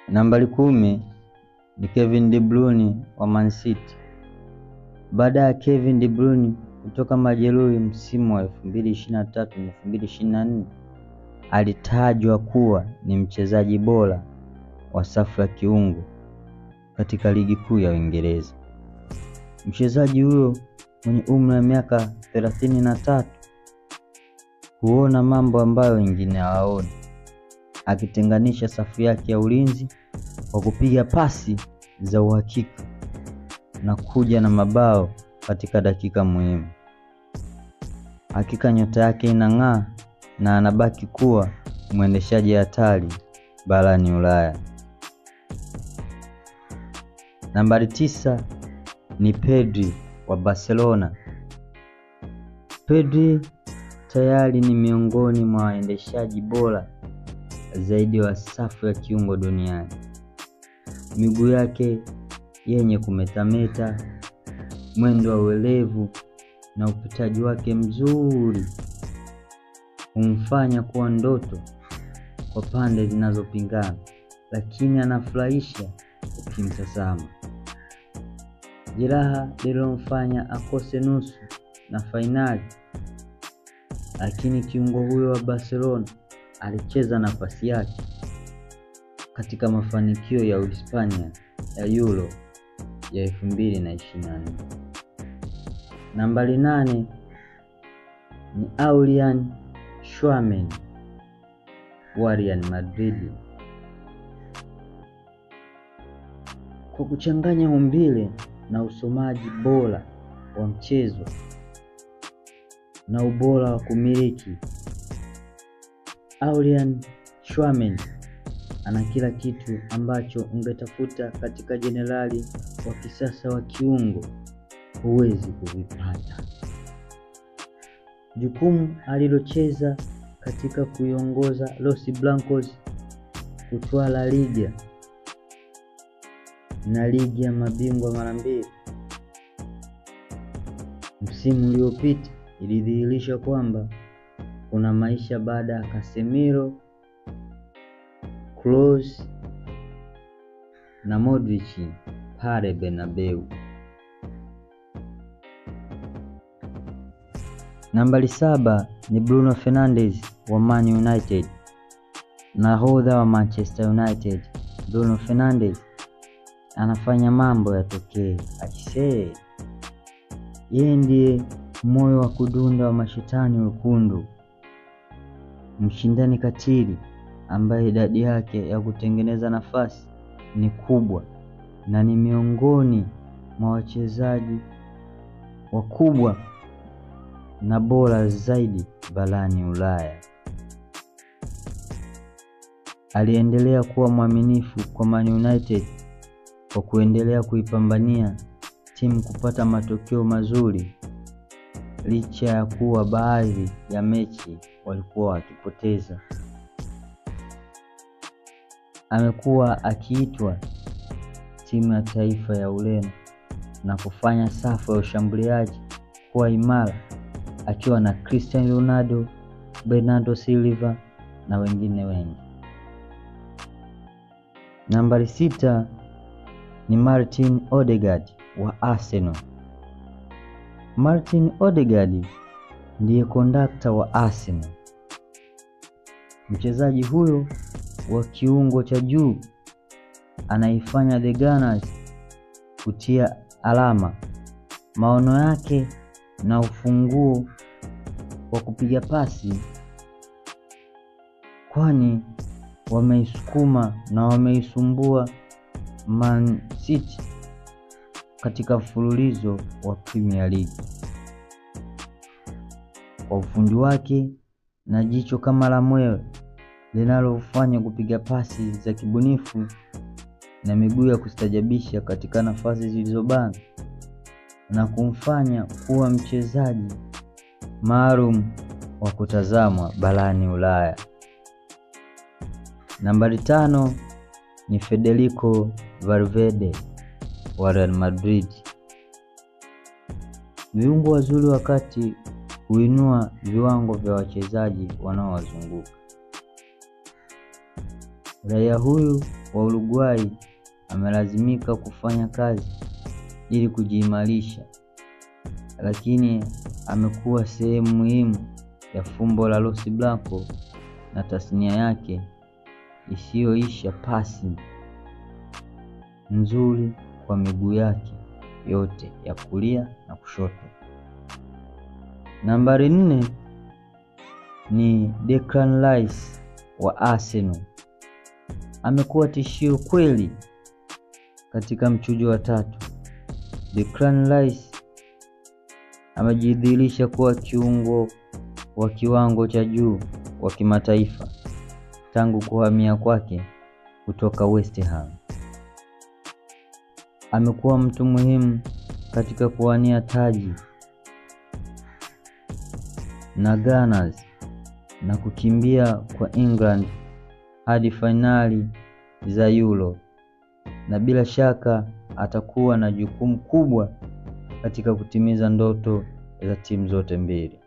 Nambari 10 ni Kevin De Bruyne wa Man City. Baada ya Kevin De Bruyne kutoka majeruhi msimu wa 2023 na 2024, alitajwa kuwa ni mchezaji bora wa safu ya kiungo katika ligi kuu ya Uingereza. Mchezaji huyo mwenye umri wa miaka 33 huona mambo ambayo wengine hawaoni, akitenganisha safu yake ya ulinzi kwa kupiga pasi za uhakika na kuja na mabao katika dakika muhimu. Hakika nyota yake inang'aa na anabaki kuwa mwendeshaji hatari barani Ulaya. Nambari 9 ni Pedri wa Barcelona. Pedri tayari ni miongoni mwa waendeshaji bora zaidi wa safu ya kiungo duniani. Miguu yake yenye kumetameta, mwendo wa uelevu na upitaji wake mzuri humfanya kuwa ndoto kwa pande zinazopingana, lakini anafurahisha ukimtazama. Jeraha lililomfanya akose nusu na fainali, lakini kiungo huyo wa Barcelona alicheza nafasi yake katika mafanikio ya Uhispania ya Euro ya 2024. Nambari 8 ni Aurelien Tchouameni wa Real Madrid. Kwa kuchanganya umbile na usomaji bora wa mchezo na ubora wa kumiliki, Aurelien Tchouameni ana kila kitu ambacho ungetafuta katika jenerali wa kisasa wa kiungo, huwezi kuvipata. Jukumu alilocheza katika kuiongoza Los Blancos kutwaa La Liga na ligi ya mabingwa mara 2 msimu uliopita ilidhihirisha kwamba kuna maisha baada ya Casemiro, Kroos na Modric pale Bernabeu. Nambari 7 ni Bruno Fernandes wa Man United. Nahodha wa Manchester United Bruno Fernandes anafanya mambo yatokee. Aisee, yeye ndiye moyo wa kudunda wa mashetani wekundu, mshindani katili ambaye idadi yake ya kutengeneza nafasi ni kubwa na ni miongoni mwa wachezaji wakubwa na bora zaidi barani Ulaya. Aliendelea kuwa mwaminifu kwa Man United kwa kuendelea kuipambania timu kupata matokeo mazuri licha ya kuwa baadhi ya mechi walikuwa wakipoteza. Amekuwa akiitwa timu ya taifa ya Ureno na kufanya safu ya ushambuliaji kuwa imara akiwa na Cristiano Ronaldo, Bernardo Silva na wengine wengi. Nambari 6 ni Martin Odegaard wa Arsenal. Martin Odegaard ndiye kondakta wa Arsenal. Mchezaji huyo wa kiungo cha juu anaifanya The Gunners kutia alama. Maono yake na ufunguo wa kupiga pasi, kwani wameisukuma na wameisumbua Man City katika mfululizo wa Premier League. Kwa ufundi wake na jicho kama la mwewe linalofanya kupiga pasi za kibunifu na miguu ya kustajabisha katika nafasi zilizobana na kumfanya kuwa mchezaji maalum wa kutazamwa barani Ulaya. Nambari 5 ni Federico Valverde wa Real Madrid. Viungo wazuri wakati huinua viwango vya wachezaji wanaowazunguka. Raia huyu wa Uruguay amelazimika kufanya kazi ili kujiimarisha, lakini amekuwa sehemu muhimu ya fumbo la Los Blancos na tasnia yake isiyoisha, pasi nzuri kwa miguu yake yote ya kulia na kushoto. Nambari 4 ni Declan Rice wa Arsenal. Amekuwa tishio kweli katika mchujo wa tatu. Declan Rice amejidhihirisha kuwa kiungo wa kiwango cha juu wa kimataifa tangu kuhamia kwake kutoka West Ham. Amekuwa mtu muhimu katika kuwania taji na Gunners na kukimbia kwa England hadi fainali za Euro, na bila shaka atakuwa na jukumu kubwa katika kutimiza ndoto za timu zote mbili.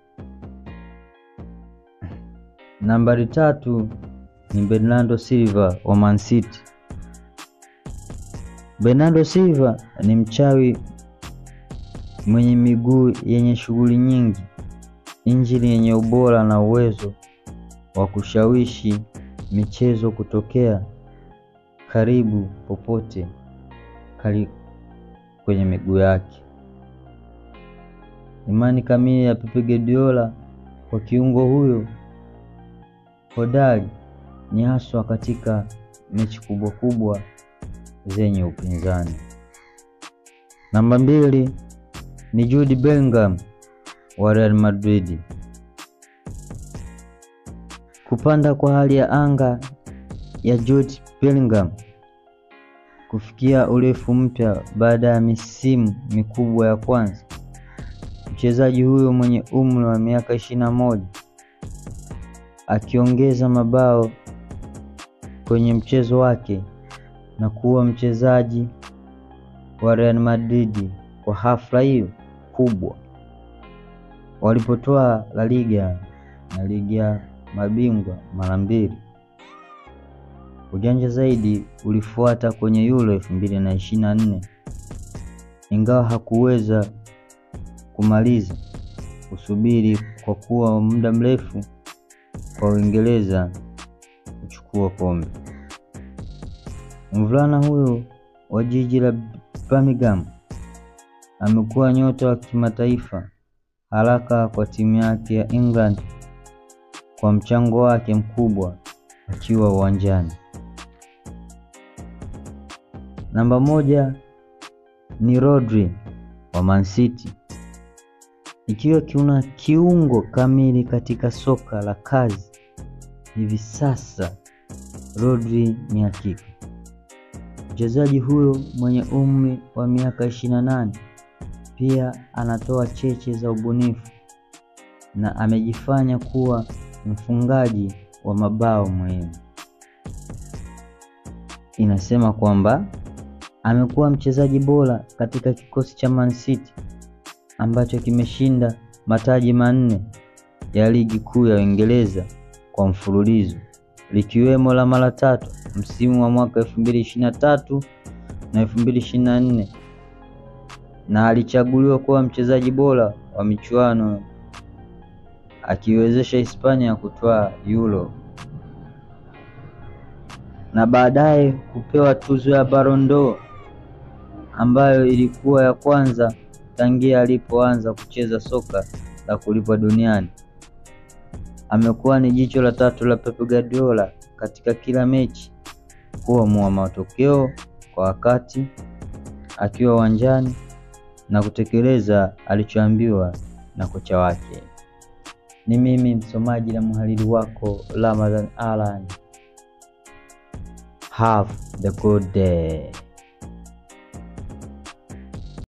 Nambari 3 ni Bernardo Silva wa Man City. Bernardo Silva ni mchawi mwenye miguu yenye shughuli nyingi, injini yenye ubora na uwezo wa kushawishi michezo kutokea karibu popote kwenye miguu yake. Imani kamili ya Pep Guardiola kwa kiungo huyo hodari ni haswa katika mechi kubwa kubwa zenye upinzani. Namba 2 ni Jude Bellingham wa Real Madrid. Kupanda kwa hali ya anga ya Jude Bellingham kufikia urefu mpya baada ya misimu mikubwa ya kwanza, mchezaji huyo mwenye umri wa miaka 21 akiongeza mabao kwenye mchezo wake na kuwa mchezaji wa Real Madrid kwa hafla hiyo kubwa walipotoa La Liga na Ligi ya Mabingwa mara 2. Ujanja zaidi ulifuata kwenye Euro 2024, ingawa hakuweza kumaliza kusubiri kwa kuwa muda mrefu kwa Uingereza kuchukua kombe. Mvulana huyo wa jiji la Birmingham amekuwa nyota wa kimataifa haraka kwa timu yake ya England kwa mchango wake mkubwa akiwa uwanjani. Namba 1 ni Rodri wa Man City. Ikiwa kuna kiungo kamili katika soka la kazi hivi sasa, Rodri ni hakika. Mchezaji huyo mwenye umri wa miaka 28 pia anatoa cheche za ubunifu na amejifanya kuwa mfungaji wa mabao muhimu. Inasema kwamba amekuwa mchezaji bora katika kikosi cha Man City ambacho kimeshinda mataji 4 ya ligi kuu ya Uingereza kwa mfululizo, likiwemo la mara 3 msimu wa mwaka 2023 na 2024, na alichaguliwa kuwa mchezaji bora wa michuano akiwezesha Hispania kutwaa Euro na baadaye kupewa tuzo ya Ballon d'Or ambayo ilikuwa ya kwanza tangia alipoanza kucheza soka la kulipwa duniani. Amekuwa ni jicho la tatu la Pep Guardiola katika kila mechi, kuamua matokeo kwa wakati akiwa uwanjani na kutekeleza alichoambiwa na kocha wake. Ni mimi msomaji na mhariri wako Ramadhan Alan. Have the good day.